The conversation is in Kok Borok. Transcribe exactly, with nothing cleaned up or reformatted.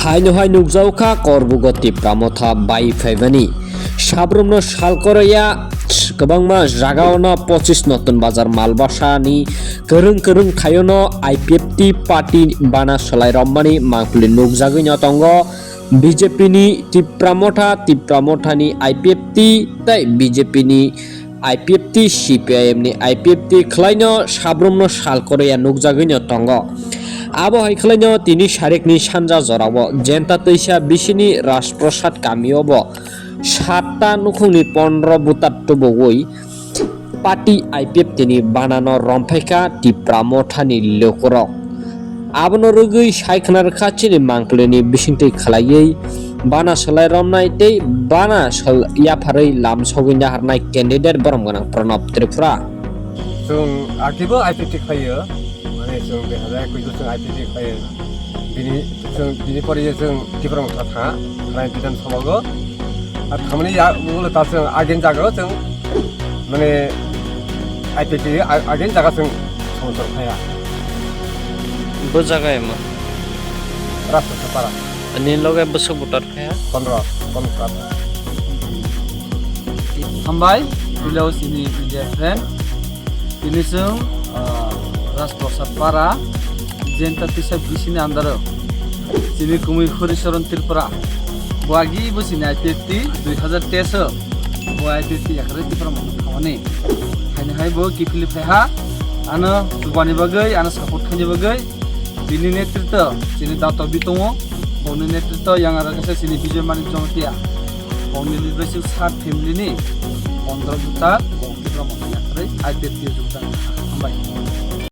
Haino hai nukjago kha Korbugo Tipra Motha bai phaimani. Sabrumno sal koroya kwbangma jagao no pochis Notun Bazar Malbasani kwrwng kwrwng thaio no I P F T party bana swlai romani mangpili nukjagwi no tongo. B J P ni Tipra Motha, Tipra Mothani I P F T tei B J P ni I P F T, C P I M ni I P F T khwlaino sabrumno sal koroya nukjagwino tongo. Abo hai khwlaino tini sarikni sanja jorao Jenta Twisa bisini Rajprasad kamiobo satta nukhungni pondro butar tubugwi party I P F T ni banano romphaikha Tipra Mothani lukurok. Abono rwgwi sai khna rwkha chini mangpilini bisingtwi khwlaiwi bana swlai romnai tei bana sal yapharwi lam sogwi naharnai candidate borom gwnang Pranab Tripura. Chwng akibo I P T khlaio, mane chwng dui hazar ekush o chwng I P T khlaio. Bini, chwng bini pore chwng Tipra Motha tha, thanai Bidhan Sabha o. Ar thamani ya, ulo ta chwng agen jaga o chwng, mane, I P T a-, agen jaga chwng somosor phaya. Bo jaga emo? Rasta Sapara. Ani loge bwswk voter phaya? Pondro, pondro. Hambai, below sini media friend. Tini chwng, ah, Rajprasad Para, Jenta Twisa bisini andaro. Chini kumui Horicharan Tripura. Bo agi bo chini I P F T dui hazar teis o. Bo I P F T yakarwi Tipra Motha thangmani. Haini hai bo kiphilwi phaiha. Ano chubani bagwi, ano support khaini bagwi. Bini netritwo chini dato bitongo. Boni netritwo yang aro kaisa chini Bijoy Manik Jamatia. Boni leadership sat family ni pondro juta bo Tipra Motha yakarwi I P F T juta hambai.